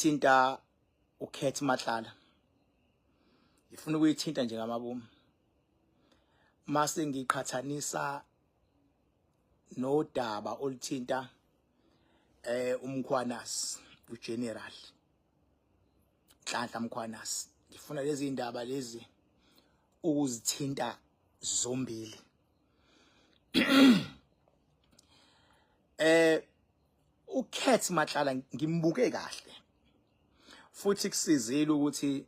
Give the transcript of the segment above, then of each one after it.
Ethinta uCat Matlala. Ngifuna ukuyithinta nje ngamabomu. Mase ngiqhathanisa nodaba oluthinta uMkhwanazi, uGeneral Nhlanhla Mkhwanazi. Ngifuna lezi ndaba lezi ukuzithinta zombili. uCat Matlala ngimbuke kahle futhi kusizile ukuthi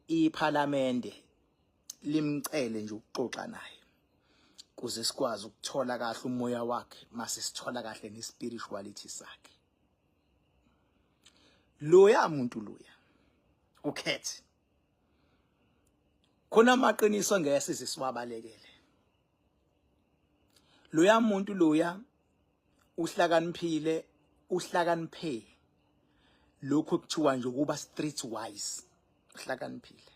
iPhalamende limcele nje ukuxoxa naye kuze sikwazi ukuthola kahle umoya wakhe, mase sithola kahle nespirituality sakhe. Loya muntu loya uCat khona amaqiniso angeke size siwabalekele. Loya muntu loya uhlakaniphile, uhlakaniphe lokho kuthiwa nje ukuba street wise, uhlakaniphile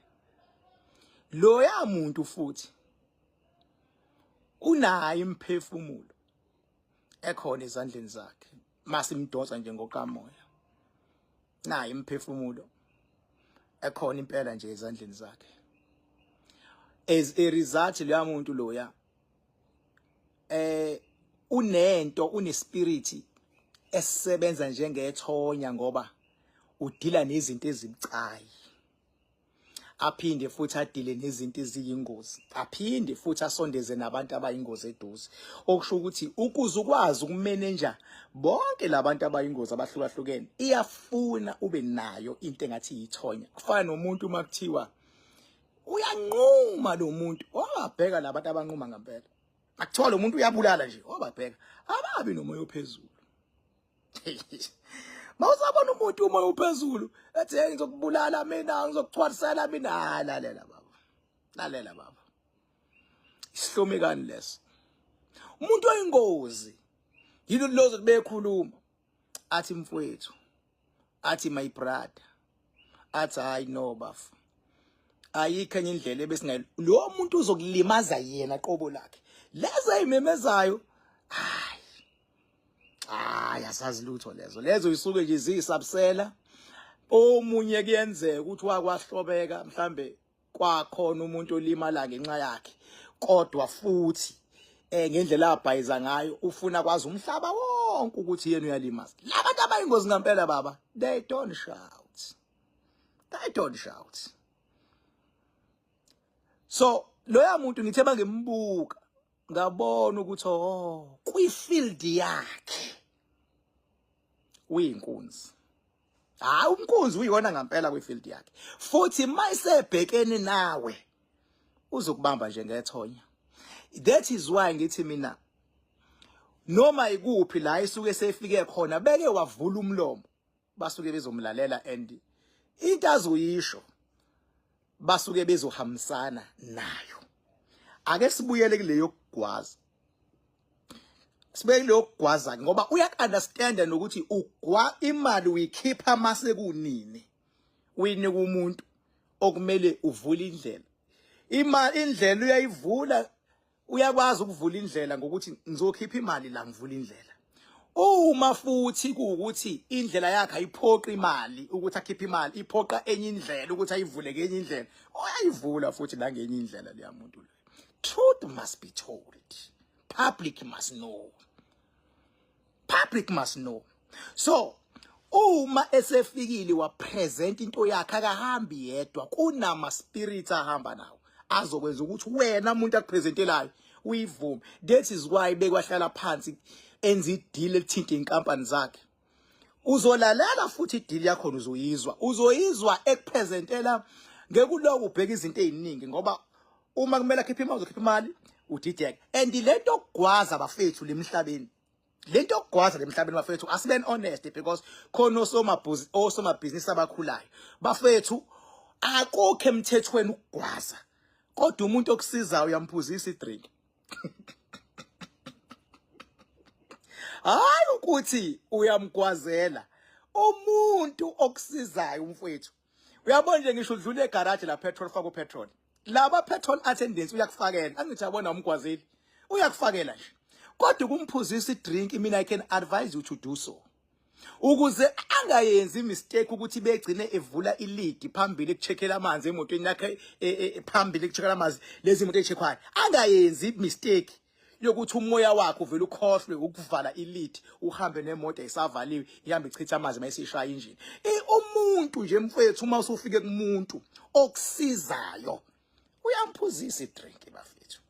loya muntu, futhi unayo imphefumulo ekhona ezandleni zakhe. Masimdonsa nje ngokamoya, nayo imphefumulo ekhona impela nje ezandleni zakhe. As a result, loya muntu loya unento, unespirit esebenza njengethonya ngoba udila nezinto ezibucayi, aphinde futhi adile nezinto eziyingozi, aphinde futhi asondeze nabantu abayingozi eduze. Okusho ukuthi ukuze ukwazi ukumanage bonke labantu abayingozi abahlukahlukene, iyafuna ube nayo into engathi yithonya. Kufana nomuntu uma kuthiwa uyanquma lo muntu, owabheka labantu abanquma ngempela, akuthiwa lo muntu uyabulala nje, obabheka ababi nomoya ophezulu. Mawusabona umuntu umoya uphezulu ethi, "Hey, ngizokubulala mina, ngizokuchwalisela mina," hayi, lalela baba, lalela baba, isihlomekani leso. Umuntu oyingozi yilo lozo bekhuluma athi, "Mfowethu," athi, "My brother," athi, "Hayi no bafu, ayikho enye indlela ebesingayi." Lo muntu uzokulimaza yena qobo lakhe. Lezo ezimemezayo, hayi hayi, asazi lutho lezo. Lezo isuke nje ziyisabusela. Omunye kuyenzeka ukuthi wakwahlobeka, mhlambe kwakhona umuntu olimala ngenxa yakhe, kodwa futhi ngendlela abhayiza ngayo ufuna kwazi umhlaba wonke ukuthi yena uyalimaza. Labantu abayingozi ngempela baba, they don't shout, they don't shout. So loya muntu ngithe bangimbuka, ngabona ukuthi, oh, kwi-field yakhe uyinkunzi. Hayi, umkunzi uyona ngempela kwi-field yakhe, futhi mayisebhekene nawe uzokubamba nje ngethonya. That is why ngithi mina noma ikuphi la isuke sefike khona, beke wavula umlomo, basuke bezomlalela, and into azoyisho basuke bezohambisana nayo. Ake sibuyele kuleyo kugwaza, sibeke kuleyo kugwaza, ngoba uyaku-understanda nokuthi ugwa imali uyikhipha mase kunini, uyinika umuntu okumele uvule indlela. Imali, indlela uyayivula, uyakwazi ukuvula indlela ngokuthi ngizokhipha imali la, ngivula indlela. Uma futhi kuwukuthi indlela yakhe ayiphoqi imali ukuthi akhiphe imali, iphoqa enye indlela ukuthi ayivule ngenye indlela, uyayivula futhi nangenye indlela leya muntu leyo. Truth must be told, public must know, public must know. So uma esefikile wapresent into yakhe, akahambi yedwa, kunama spirits ahamba nawo azokwenza ukuthi wena umuntu akupresentelayo uyivume. That is why bekwahlala phansi enza ideal elithinta inkampani zakhe. Uzolalela futhi ideal yakho, uzoyizwa, uzoyizwa ekupresentela. Ngeke uloku ubheka izinto eziningi, ngoba uma kumele akhiphe imali, uzokhipha imali, udideke. And lento okugwaza bafethu lemhlabeni, lento yokugwaza lemhlabeni bafethu, asibeni honest, because khona osomabhizinisi, osomabhizinisi abakhulayo bafethu, akukho emthethweni ukugwaza, kodwa umuntu okusizayo uyamphuzisa idrink. Hayi ukuthi uyamgwazela umuntu okusizayo umfowethu. Uyabona nje, ngisho udlula egarage la petrol, faka upetrol, laba petrol attendants uyakufakela, angithi yabona umgwazeli, uyakufakela nje, kodwa ukumphuzisa idrink, mina I can advise you to do so. Ukuze angayenzi imistake ukuthi begcine evula ilidi phambili ekucheckela amanzi emotweni yakhe phambili ekucheckela amanzi lezi moto echeckwayo. Angayenzi mistake yokuthi umoya wakhe uvele ukhohlwe ukuvala ilid uhambe nemoto isavaliwe ihambe ichitha amanzi mayisishaya injini. Umuntu nje mfethu uma usufike kumuntu okusizayo uyamphuzisa idrink bafethu.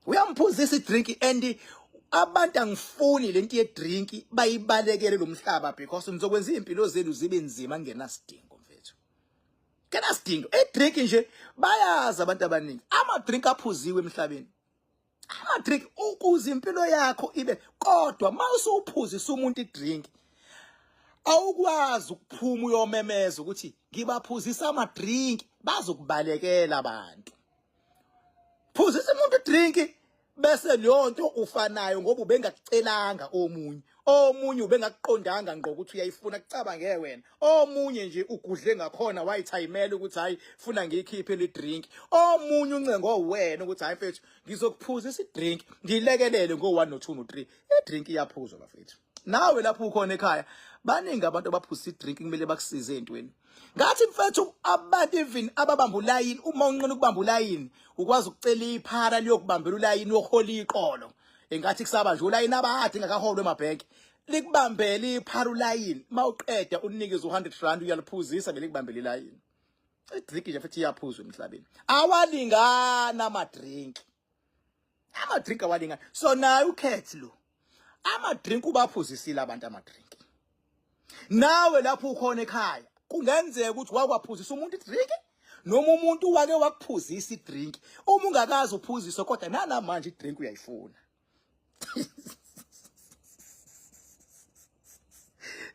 Uyamphuzisa idrink and abantu angifuni lento yedrink bayibalekele lomhlaba because nizokwenza impilo zenu zibe nzima ngenasidingo mfethu. Kenasidingo idrink nje bayazi abantu abaningi ama drink aphuziwe emhlabeni. Ama drink ukuze impilo yakho ibe kodwa mawusuphuzisa umuntu idrink awukwazi ukuphuma uyomemeza ukuthi ngibaphuzisa ama drink bazokubalekela abantu. Phuzisa umuntu drink bese leyo nto ufanayo ngoba ubengakucelanga omunye omunye ubengakuqondanga ngqo ukuthi uyayifuna kucabange wena omunye nje ugudle ngakhona wayithayimela ukuthi hayi funa ngiyikhiphe le drink omunye uncengo wena ukuthi hayi mfethu ngizokuphuzisa idrink ngilekelele ngo 1 no 2 no 3 idrink iyaphuzwa bafethu nawe lapho ukhona ekhaya baningi abantu abaphuzisa idrink kumele bakusize entweni ngathi mfethu abantu even ababamba ulayini uma unqena ukubamba ulayini ukwazi ukucela iphara liyokubambela ulayini wokuhola iqolo engathi kusaba nje ulayini abade ngakaholwe emabhenki likubambele iphara ulayini mawuqeda unikeze u100 rand uyaliphuzisa belikubambele ilayini idrink nje futhi iyaphuzwa emhlabeni awalingana ama drink ama drink awalingana so naye ukhethi lo ama drink ubaphuzisile abantu ama drink nawe lapho ukhona ekhaya kungenzeka ukuthi wakwaphuzisa umuntu idrink noma umuntu wake wakuphuzisa idrink uma ungakazi uphuziswe kodwa nanamanje idrink uyayifuna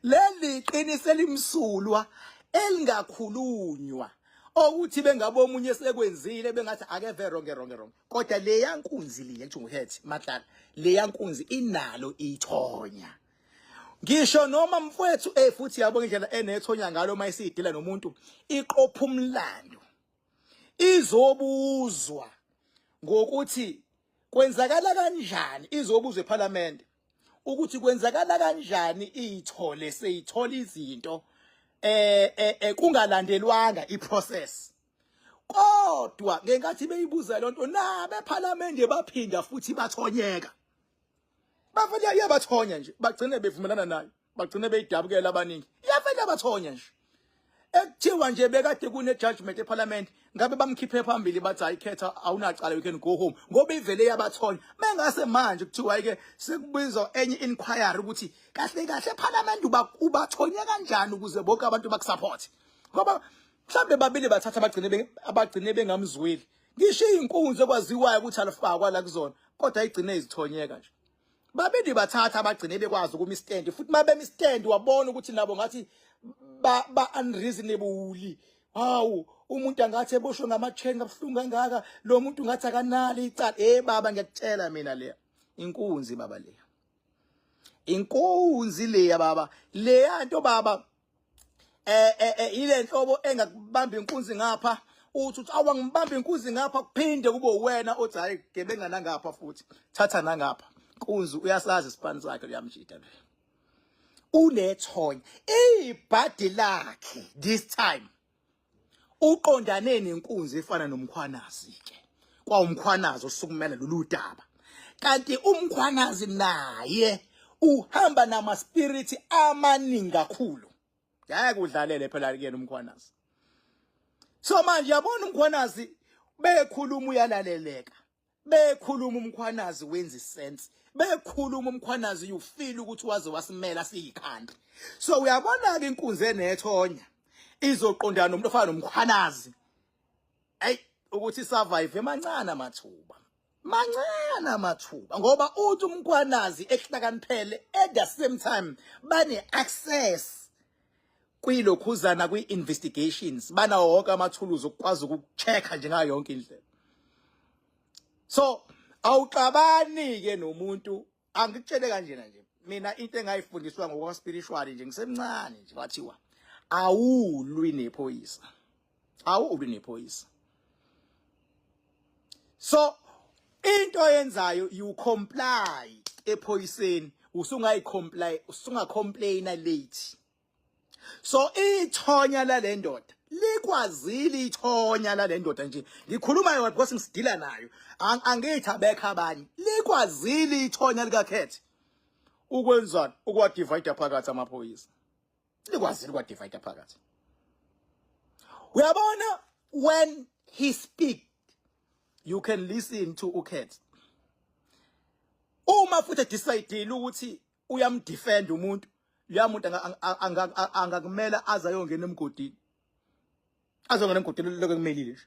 leli qiniso elimsulwa elingakhulunywa okuthi bengabe omunye sekwenzile bengathi akeve wrong wrong wrong kodwa leya nkunzi liye kuthiwa nguhead matlala leya nkunzi inalo ithonya ngisho noma mfowethu eh futhi yabo indlela enethonya ngalo uma isidila nomuntu iqopha umlando izobuzwa ngokuthi kwenzakala kanjani izobuzwa eParliament ukuthi kwenzakala kanjani ithole seyithola izinto eh kungalandelwanga iprocess kodwa ngenkathi beyibuza lonto nabe eParliament baphinda futhi bathonyeka bavele iyabathonya nje bagcine bevumelana nayo bagcine beyidabukela abaningi iyavele abathonya nje ekuthiwa nje bekade kune judgment eParliament ngabe bamkhiphe phambili bathi hayi khetha awunacala you can go home ngoba ivele yabathonya mengase manje kuthiwa ke sekubizwa enye inquiry ukuthi kahle kahle eParliament ubathonye kanjani ukuze bonke abantu bakusupport ngoba mhlambe babili bathatha abagcine abagcine bengamzweli ngisho izinkunzi ekwaziwayo ukuthi alifakwa la kuzona kodwa igcine izithonyeka nje babili bathatha abagcine bekwazi ukuma istand futhi mabema istand wabona ukuthi nabo ngathi ba, ba unreasonable hawu umuntu angathi eboshwe ngama-chain kabuhlungu kangaka lo muntu ngathi akanalo icala eh baba ngiyakutshela mina leya inkunzi baba leya inkunzi leya baba leya nto baba eh eh, eh ile nhlobo engakubamba inkunzi ngapha uthi uthi awa ngibamba inkunzi ngapha kuphinde kube uwena othi hayi gebenga nangapha futhi thatha nangapha nkunzi uyasazi isipani sakhe uyamjida lo unethonya ibhadi lakhe this time uqondane nenkunzi efana nomkhwanazi ke kwawumkhwanazi osukumela lolu daba kanti umkhwanazi naye uhamba nama spirit amaningi kakhulu ngeke udlalele phela kuyena umkhwanazi so manje yabona umkhwanazi bekhuluma uyalaleleka bekhuluma umkhwanazi wenza isense bekhuluma umkhwanazi you feel ukuthi waze wasimela siyikhanda so uyabona ke inkunzi enethonya izoqondana nomuntu ofana nomkhwanazi ey ukuthi survive emancane amathuba mancane amathuba ngoba uthi umkhwanazi ehlakaniphele at the same time bane access kwilokhuzana kwi-investigations banawo wonke amathuluzi okukwazi ukucheck-a nje ngayo yonke indlela so awuxabani-ke nomuntu angikutshele kanjena nje mina into engayifundiswa ngokwa-spiritual nje ngisemncane nje kwathiwa awulwi nephoyisa awulwi nephoyisa so into oyenzayo you comply ephoyiseni. Usungayicomply, usungacomplaina late. So ithonya lale ndoda likwazile, ithonya lale ndoda nje, ngikhuluma yona because ngisidila nayo, angithi abekho abanye. Likwazile ithonya likaKhethe ukwenzani? Ukwadivide phakathi amaphoyisa. Likwazile ukwadivide phakathi. Uyabona, when he speak, you can listen to uKhethe. Uma futhi decide ukuthi uyamdefend umuntu, leya muntu angakumela aze ayongena emgodini, azongena emgodini lokho kumelile nje.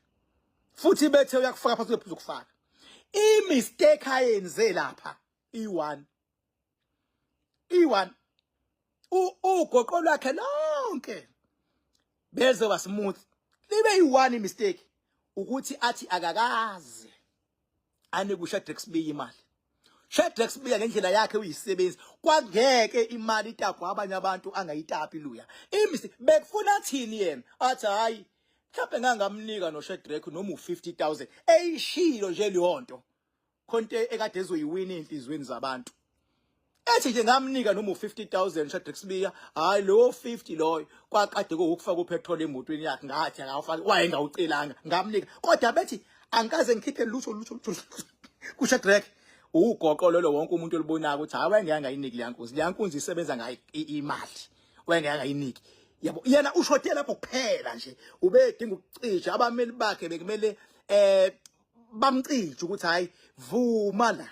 Futhi bethe uyakufaka phansi, uyephuza ukufaka. I-mistake ayenze lapha i-one, i-one, ugoqo lwakhe lonke beze ba smooth, libe yi-one mistake ukuthi athi akakaze anike uShadrack Sibiya imali. Shadrack Sibiya ngendlela yakhe uyisebenzi, kwangeke imali itapwa abanye abantu angayitapi luya. Imisi bekufuna thini yena? Athi hayi, mhlawumbe ngangamnika noShadrack noma u50000, eyishilo nje leyo nto, khonto ekade ezoyiwina einhlizweni zabantu. Ethi nje ngamnika noma u50000 Shadrack Sibiya, hayi, lo 50 loyo kwakade kuwukufaka upetrol emotweni yakhe, ngathi akawufaki, wayengawucelanga, ngamnika. Kodwa bethi angikaze ngikhiphe lutho, lutho, lutho kuShadrack. Ugoqo lolo wonke umuntu olibonayo ukuthi hayi, wayengeke angayiniki leya nkunzi. Leya nkunzi isebenza ngayo imali, wayengeke angayiniki, yabo. Yena ushote lapho kuphela nje, ubedinga ukucisha abameli bakhe, bekumele bamcije ukuthi hayi, vuma la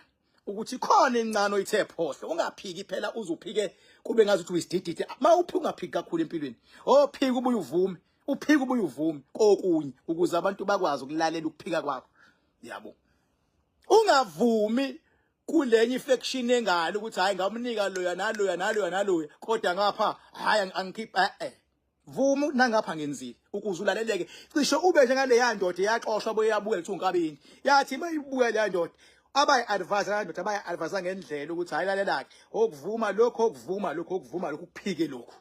ukuthi khona encane oyithe phohlo. Ungaphiki phela, uzuphike kube ngathi uthi uyisidididi. Mawuphi, ungaphiki kakhulu empilweni. Ophika ubuye uvume, uphika ubuye uvume kokunye, ukuze abantu bakwazi ukulalela ukuphika kwakho, yabo. Ungavumi kulenye ifaction engalo ukuthi hayi, ngamnika loya naloya naloya naloya, kodwa ngapha hayi, angikhipha. Vuma ukuthi nangapha ngenzile, ukuze ulaleleke. Cishe ube njengaleya ndoda eyaxoshwa, buye yabuya kuthi unkabini. Yathi mayibuya leya ndoda, abayi-advise leya ndoda, abayi-advise ngendlela ukuthi hayi, lalela-ke, okuvuma lokhu, okuvuma lokhu, okuvuma lokhu, kuphike lokhu,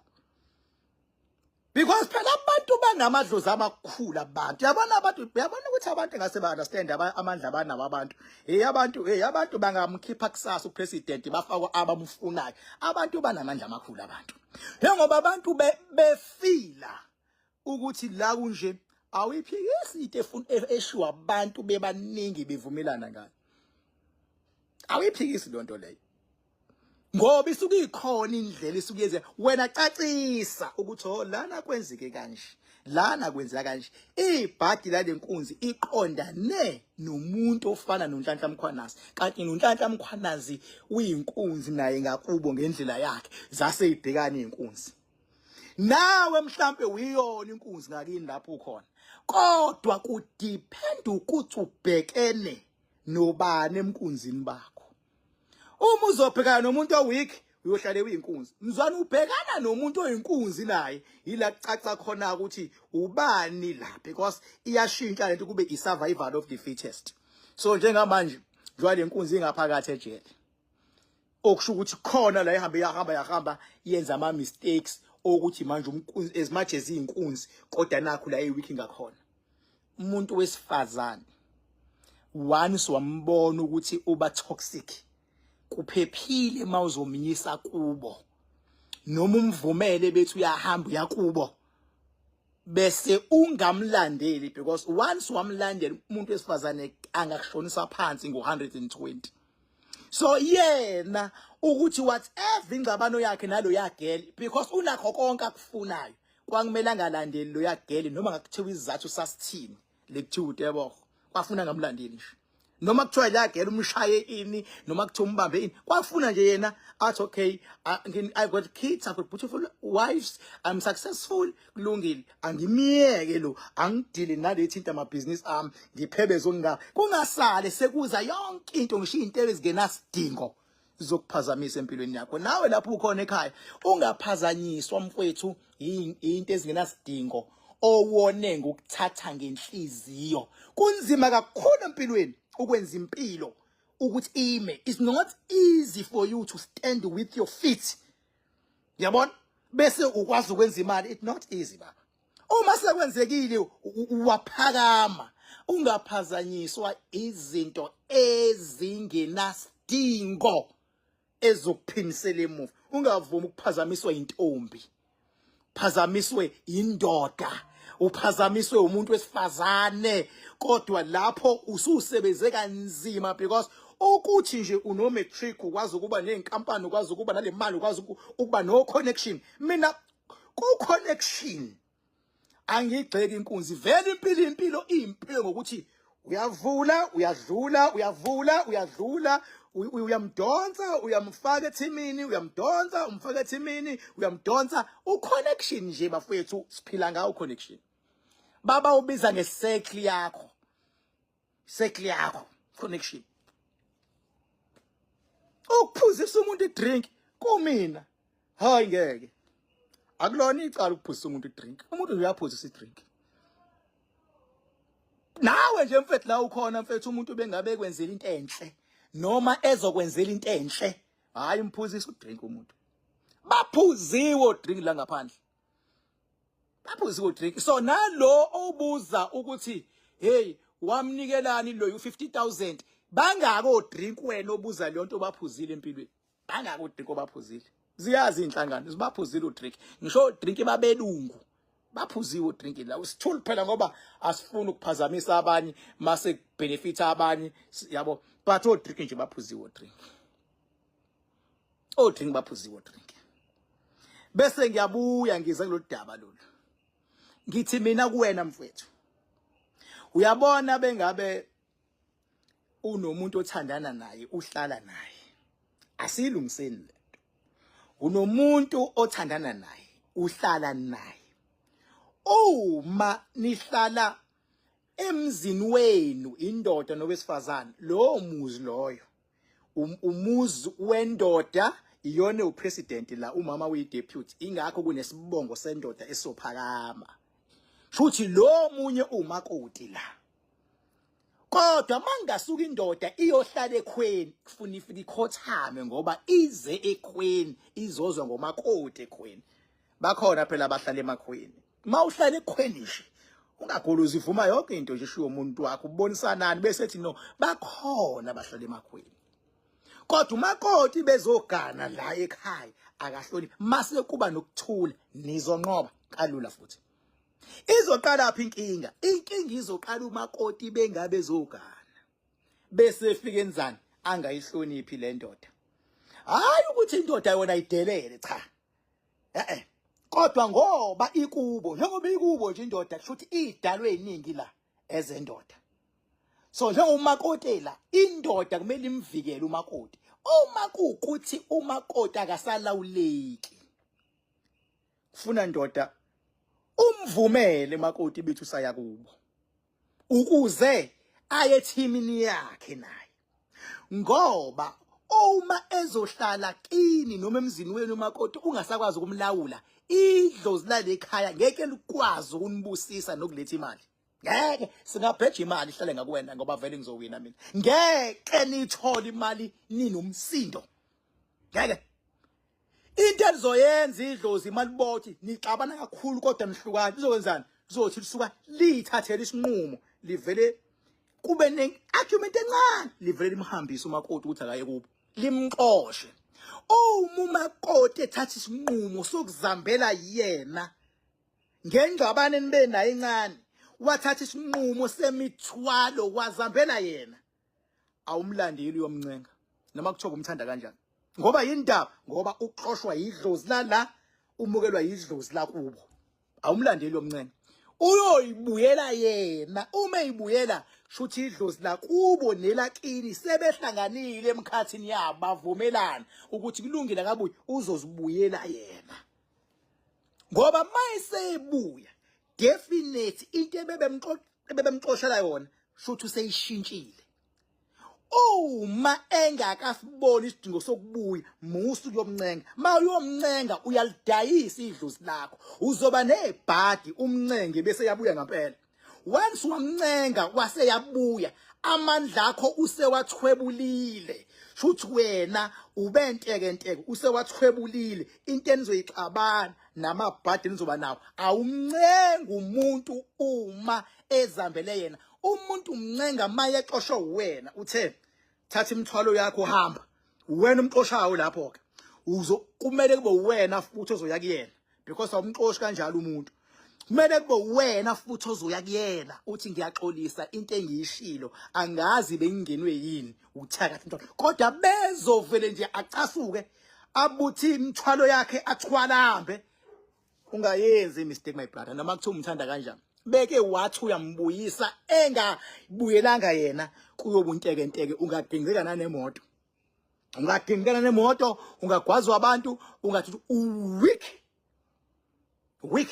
because phela abantu banamadlozi amakhulu abantu. Yabona abantu, uyabona ukuthi abantu engase ba-understand amandla abanawo abantu. Hey abantu, hey abantu, bangamkhipha kusasa upresident, bafakwa abamfunayo. Abantu banamandla amakhulu abantu, njengoba abantu befila ukuthi la kunje, awuyiphikisi into efuna eshiwa abantu bebaningi bevumelana ngayo. Awuyiphikisi leyo nto leyo, ngoba isuke ikhona indlela isuke yenze. Wena cacisa ukuthi oh, lana kwenzeke kanje, lana kwenzeka kanje. Ibhadi lale nkunzi iqondane nomuntu ofana noNhlanhla Mkhwanazi, kanti noNhlanhla Mkhwanazi uyinkunzi naye ngakubo ngendlela yakhe. Zase ibhekana inkunzi nawe, mhlambe uyiyona inkunzi ngakini lapho ukhona, kodwa kudepend ukuthi ubhekene nobani emkunzini bakho. Uma uzobhekana nomuntu oweak, uyohlale uyinkunzi. Mzwana ubhekana nomuntu oyinkunzi naye, yila kucaca khona ukuthi ubani la, because iyashintsha lento kube i-survival of the fittest. So njengamanje njengoba le nkunzi ingaphakathi ejele, okusho ukuthi khona la ihambe yahamba yahamba yenza ama mistakes, okuthi manje umkunzi, as much as iyinkunzi, kodwa nakho la eweak ngakhona. Umuntu wesifazane once wambona ukuthi uba toxic, kuphephile mawuzomnyisa kubo noma umvumele bethi uyahamba uyakubo, bese ungamlandeli, because once wamlandela umuntu wesifazane angakushonisa phansi ngo-120. So yena ukuthi whatever ingxabano yakhe nalo yagirl, because unakho konke akufunayo, kwakumele angalandeli lo yagirl, noma ngakuthiwa isizathu sasithini lekuthiwa uTebogo, kwafuna ngamlandeli nje. Noma kuthiwa la girl umshaye ini, noma kuthiwa umbambe ini, kwafuna nje yena athi okay, I got kids, I got beautiful wives, I'm successful, kulungile, angimiyeke lo, angidili nalethi into, amabhizinisi ami ngiphebe zonga, kungasale sekuza yonke into, ngisho izinto ezingenasidingo zokuphazamisa empilweni yakho. Nawe lapho ukhona ekhaya, ungaphazanyiswa mfowethu into ezingenasidingo owone ngokuthatha ngenhliziyo. Kunzima kakhulu empilweni ukwenza impilo ukuthi ime. It's not easy for you to stand with your feet, yabona, bese ukwazi ukwenza imali. It's not easy, baba. Uma sekwenzekile waphakama, ungaphazanyiswa izinto ezingenasidingo. ezokuphimisela emuva. Ungavumi ukuphazamiswa intombi, phazamiswe indoda, uphazamiswe umuntu wesifazane, kodwa lapho ususebenze kanzima, because ukuthi nje uno matric ukwazi ukuba nenkampani, ukwazi ukuba nale mali, ukwazi ukuba no connection. Mina ku connection angigxeki inkunzi, vele impilo impilo impilo ngokuthi uyavula uyadlula, uyavula uyadlula, uyamdonsa uyamfaka ethimini, uyamdonsa umfaka ethimini, uyamdonsa. Uconnection nje bafethu, siphila ngawo connection. Baba ubiza ngecycle yakho, cycle yakho connection. Ukuphuzisa umuntu idrink kumina, hayi ngeke, akulona icala ukuphuzisa umuntu idrink. Umuntu uyaphuzisa idrink nawe nje mfethu, la ukhona mfethu, umuntu bengabe ekwenzela into enhle noma ezokwenzela into enhle, hayi umphuzisa udrink umuntu. Baphuziwe udrink la ngaphandle, baphuziwe udrink. So nalo obuza ukuthi hey, wamnikelani lo u50000, bangako drink wena obuza leyo nto baphuzile empilweni, bangako drink obaphuzile. Ziyazi inhlangano zibaphuzile udrink, ngisho drink babelungu baphuziwe udrink la. Usithuli phela ngoba asifuni ukuphazamisa abanye mase benefit abanye, yabo, but odrink nje baphuziwe udrink, odrink baphuziwe udrink. Bese ngiyabuya ngize kulolu daba lolu, ngithi mina kuwena mfowethu, uyabona bengabe unomuntu othandana naye, uhlala naye, asiyilungiseni lento. Unomuntu othandana naye, uhlala naye, uma nihlala emzini wenu, indoda nowesifazane, lowo muzi loyo umuzi wendoda, iyona upresident la, umama uyi deputy, ingakho kunesibongo sendoda esophakama. Futhi lo munye umakoti la, kodwa mangasuka indoda iyohlala ekhweni, kufuna ifike ikhothame ngoba ize ekhweni izozwa ngomakoti ekhweni. Bakhona phela abahlala emakhweni. Mawuhlala ekhweni nje ungagolozi, ivuma yonke into nje eshiwo umuntu wakho, ubonisanani bese ethi no. Bakhona abahlala emakhweni, kodwa umakoti bezogana la ekhaya akahloniphi. Mase kuba nokuthula, nizonqoba kalula. Futhi izoqala phi inkinga? Inkinga izoqala umakoti bengabe ezogana, bese efika enzani, angayihloniphi le ndoda. Hayi ukuthi indoda yona idelele, cha, eh, kodwa ngoba ikubo, njengoba ikubo nje indoda, kusho ukuthi idalwe iningi la ezendoda. So njengomakotela, indoda kumele imvikele umakoti. Uma kuwukuthi umakoti akasalawuleki, kufuna ndoda umvumele makoti bethu saya kubo ukuze aye ethimini yakhe naye, ngoba uma ezohlala kini noma emzini wenu umakoti ungasakwazi ukumlawula, idlozi lale ekhaya ngeke likwazi ukunibusisa nokuletha imali. Ngeke singabheja imali ihlale ngakuwena, ngoba vele ngizowina mina. Ngeke nithole imali ninomsindo, ngeke. Into elizoyenza idlozi imali bothi nixabana kakhulu kodwa nihlukane, lizokwenzani? Lizothi lisuka lithathele isinqumo, livele kube ne-argument encane, livele limhambise umakoti ukuthi akaye kubo, limxoshe. Uma umakoti ethatha isinqumo sokuzambela yena ngengxabano enibe nayo encane, wathatha isinqumo semithwalo wazambela yena, awumlandeli uyomncenga noma kuthiwa kumthanda kanjani. Ngoba yindaba? Ngoba uxoshwa yidlozi lala, umukelwa yidlozi lakubo. Awumlandeli uyomncenga, uyoyibuyela yena. Uma eyibuyela, shuthi idlozi lakubo nelakini sebehlanganile emkhathini yabo, bavumelana ukuthi kulungile akabuye, uzozibuyela yena. Ngoba mayesebuya, definite into ebebemxoshela yona shuthi useyishintshile. Uma engakasiboni isidingo sokubuya, musu kuyomncenga. Ma uyomncenga uyalidayisa idlozi lakho, uzoba nebhadi umncenge bese yabuya ngempela. Once wamncenga wase yabuya, amandla akho usewathwebulile. Shuthi wena ubentekenteke, usewathwebulile. Into enizoyixabana namabhadi nizoba nawo. Awumncenga umuntu uma ezambele yena. Umuntu umncenga maye exoshwe wena, uthe thatha imithwalo yakho hamba. Wena umxoshayo lapho ke uzo kumele kube wena futhi ozoya kuyena because awumxoshi kanjalo umuntu. Kumele kube wena futhi ozoya kuyena uthi ngiyaxolisa into engiyishilo angazi bengingenwe yini uthakathi into kodwa bezovele nje acasuke abuthi imithwalo yakhe athwalambe. Ungayenzi mistake my brother, noma kuthiwa umthanda kanjani. Beke wathi uyambuyisa engabuyelanga yena kuyobunteke nteke, ungagingqika nanemoto. Ungagingqika nanemoto, ungagwazwa abantu, ungathi weak. Weak.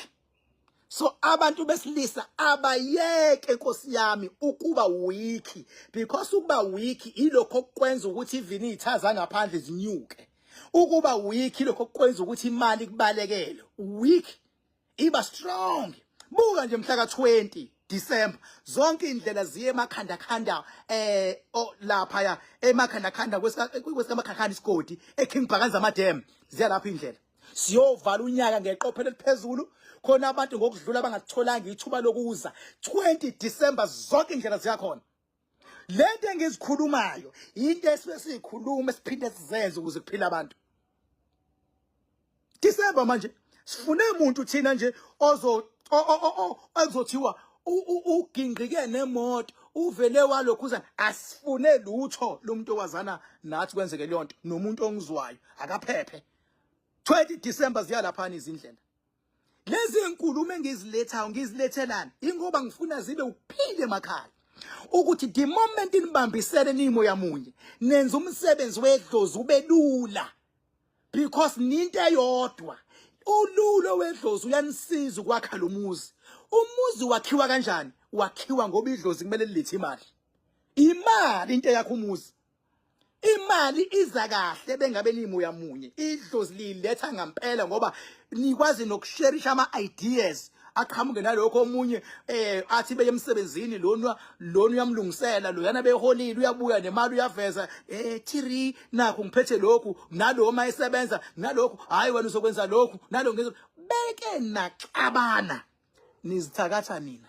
So abantu besilisa abayeke Nkosi yami ukuba weak, because ukuba weak ilokho okwenza ukuthi even izitha ngaphandle zinyuke. Ukuba weak ilokho okwenza ukuthi imali kubalekele. Weak iba strong. Buka nje mhla ka20 December zonke indlela ziye emakhanda khanda lapha ya emakhanda khanda kwesikamakhakhana isigodi eKing Bhakanza amadam ziya lapha indlela. Siyovala unyaka ngeqophelo eliphezulu khona abantu ngokudlula bangatholanga ithuba lokuza. 20 December zonke indlela ziyakhona. Lento engizikhulumayo into esuke siyikhuluma esiphinde sizenze ukuze kuphile abantu. December manje sifune umuntu thina nje ozo ezothiwa ugingqike nemoto uvele walokhuza, asifune lutho lomuntu owazana nathi kwenzeke leyo nto nomuntu ongizwayo akaphephe. 20 December ziya laphana izindlela. Lezi inkulumo engizilethayo ngizilethelani ingoba ngifuna zibe ukuphila emakhaya, ukuthi the moment nibambisene nimoya munye nenza umsebenzi wedlozi ube lula because ninto eyodwa. Ululo wedlozi uyanisiza ukwakha lo muzi. Umuzi wakhiwa kanjani? Wakhiwa ngoba idlozi kumele lilethe imali. Imali into eyakho umuzi. Imali iza kahle bengabe nimoya munye. Idlozi liletha ngempela ngoba nikwazi nokusharisha ama ideas aqhamuke nalokho omunye athi beye emsebenzini lona lona uyamlungisela loyana beholile uyabuya nemali uyaveza 3 nakho ngiphethe lokhu nalo uma esebenza nalokhu hayi wena uzokwenza lokhu nalo ngizo beke naxabana nizithakatha nina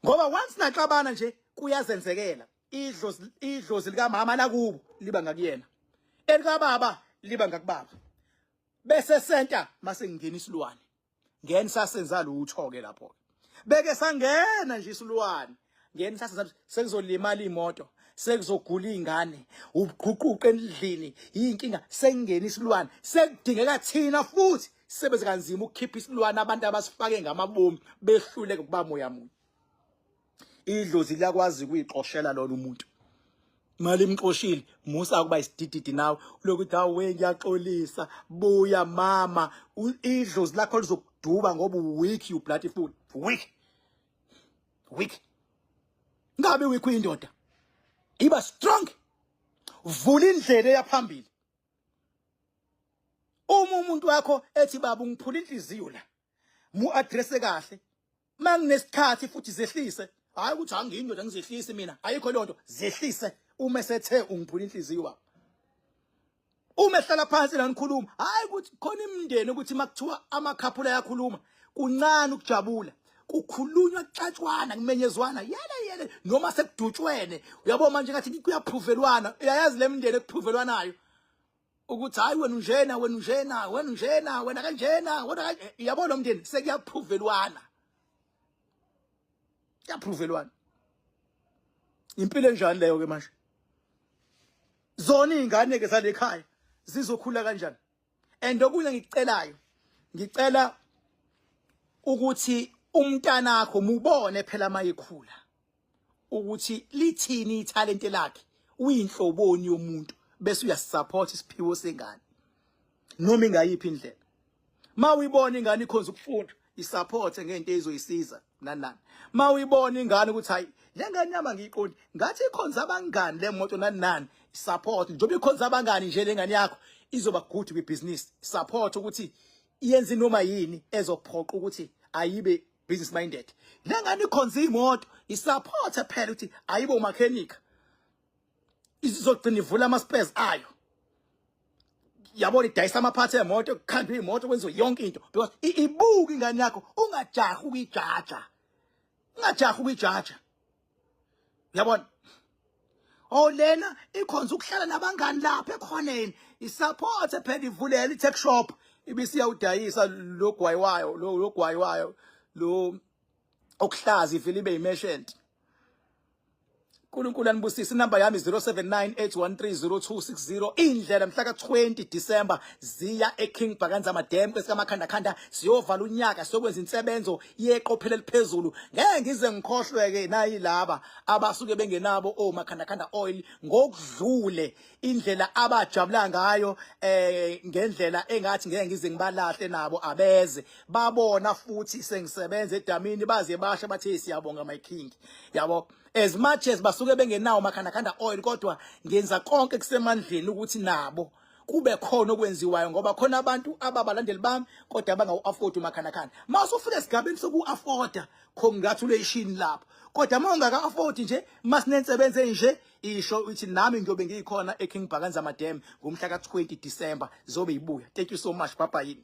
ngoba once naxabana nje kuyazenzekela idlozi idlozi likamama lakubo liba ngakuyena elikababa liba ngakubaba bese center mase ngingena isilwane ngeni sasenza lutho ke lapho beke sangena nje isilwane ngeni sasenza sekuzolimala imoto sekuzogula izingane ubuqhuquqe endlini inkinga sengena isilwane sekudingeka thina futhi sebenze kanzima ukukhipha isilwane abantu abasifake ngamabomu behluleke kuba moya munye. Idlozi liyakwazi ukuyixoshela lona umuntu mali imxoshile musa kuba isidididi nawe lokuthi hawe ngiyaxolisa buya mama. Idlozi lakho lizokuduba ngoba weak, you bloody fool, weak weak. Ngabe weak uyindoda, iba strong, vula indlela eyaphambili. Uma umuntu wakho ethi baba ungiphula inhliziyo la, mu address kahle manginesikhathi futhi zehlise. Hayi ukuthi angiyindoda ngizehlise mina, ayikho leyo nto. Zehlise uma esethe ungiphula inhliziyo baba. Uma ehlala phansi la nikhuluma, hayi ukuthi khona imindeni ukuthi makuthiwa amakhaphula ayakhuluma kuncane ukujabula, kukhulunywa kuxatshwana kumenyezwana yele yele noma sekudutshwene. Uyabo manje ngathi kuyaphuvelwana, uyayazi le mindeni ekuphuvelwanayo ukuthi hayi wena unjena wena unjena wena unjena wena kanjena wena yabo lo mndeni sekuyaphuvelwana, kuyaphuvelwana. Impilo enjani leyo ke manje? Zona izingane ke zale ekhaya zizokhula kanjani? And okunye ngikucelayo, ngicela ukuthi umntanakho mubone phela mayikhula ukuthi lithini ithalente lakhe, uyinhloboni yomuntu, bese uyasupport isiphiwo sengane noma ingayiphi indlela. Mawuyibona ingane ikhonza ukufunda, isupport ngento ezoyisiza nani nani. Mawuyibona ingane ukuthi hayi le ngane yami angiyiqondi, ngathi ikhonza abangani le moto nani nani, support. Njengoba ikhonza abangani nje le ngane yakho izoba good kwibusiness, support ukuthi iyenze noma yini ezophoqa ukuthi ayibe business minded. Le ngane ikhonza imoto, isupport phela ukuthi ayibe umechanic, izogcina ivula ama spares ayo, yabona, idayisa amaphathi emoto, kukhandwe imoto, kwenziwe yonke into because ibuka ingane yakho. Ungajahi ukuyijaja, ungajahi ukuyijaja, uyabona. Oh lena ikhonza ukuhlala nabangani lapha ekhoneni. Isupport phela ivulela i-tech shop ibisiyawudayisa lo gwayi wayo lo gwayi wayo lo okuhlaza ivele ibe yimerchant. uNkulunkulu anibusise. Inamba yami 0798130260. Indlela mhla ka-20 December ziya eKing Bhakanzama Dam kwesikamakhandakhanda, siyovala unyaka, siyokwenza insebenzo yeqophelo eliphezulu. Ngeke ngize ngikhohlweke nayilaba abasuke bengenabo omakhandakhanda oil ngokudlule, indlela abajabula ngayo ngendlela engathi ngeke ngize ngibalahle nabo, abeze babona futhi sengisebenza edamini, baze basho bathi siyabonga my king, yabo. As much as basuke bengenawo makhandakhanda oil, kodwa ngenza konke kusemandleni ukuthi nabo kube khona okwenziwayo, ngoba khona abantu ababalandeli bami kodwa abangawu-afford umakhandakhanda. Uma usufika esigabeni soku-afforda, congratulation lapho, kodwa uma ungaka-afford nje, masinensebenzo enje isho ukuthi nami ngiyobe ngikhona eKing Bhakanzama Dam ngomhla ka-20 December, zobe ibuya. Thank you so much, bye bye.